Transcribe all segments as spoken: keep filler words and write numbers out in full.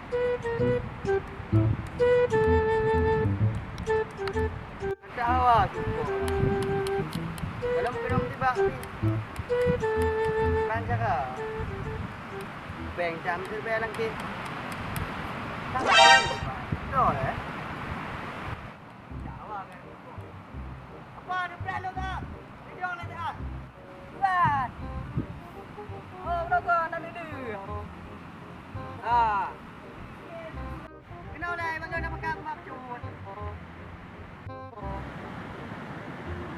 Mantap awak tu. Kalau meukeunong tibak ni. Ban cara. Beng cam tu beng langkah. Betul eh. Apa ada pula lo tak? Video nak tak? Buat. Oh, berapa nak duduk? Ah. Kena lah, bagaimana makan bab cut.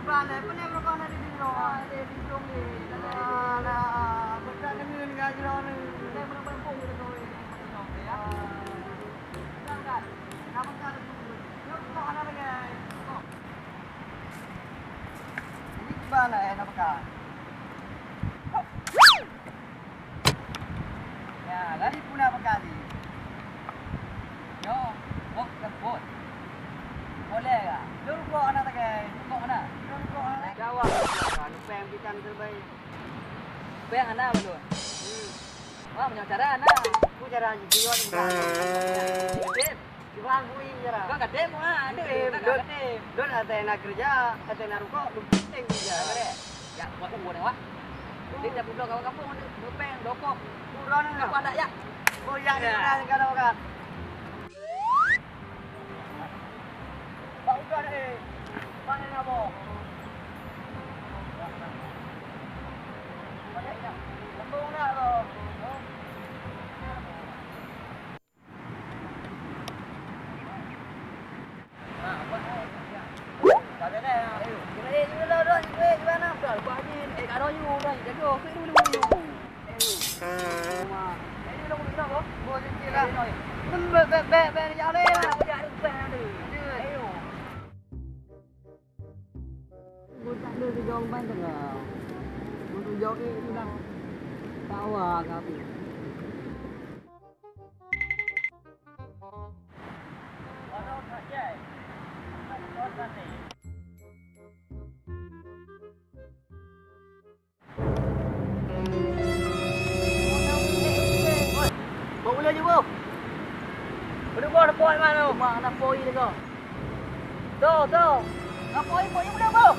Bang, dah pernah berapa nak duduk? Ah, ada di dong ni. Alah, berkat dengan gajah ni. Saya pernah berapa pun kita kau ni. Ya. Sedangkan, nak makan dulu. Yuk, kau anak lagi. Ini gimana ya, nak makan? Ya, lari pula bekali. Yo, oh, kebot. Boleh ya? Lu rukok anak tagai. Rukok anak. Lu rukok anak. Jawab. Anu peng bitan terbaik. Peng anak belum? Hmm. Wah, punya cara anak. Aku cara jiwa. Sip. Cuba aku ini cara. Kau katem, ah, ada. Katem, kau dot, katem. Dot, ada yang nak kerja, ada yang nak rukok, lu penting kerja. Ada. Ya, buat aku buat awak. Dia dah pulang kawan kampung, ada dua peng, dua kok. Kurang ni. Apa ada, ya? Oh, ya, ni pernah kalau kan. Pak udah, eh. Mana nak bawa? Mana nak? Kampung nak, bro. Bawa ulèe jeuet, boh. Beudôh boh, na pôi man, oh. Mak, na pôi lé, boh. Toh, toh. Na pôi, pôi, beudôh, boh.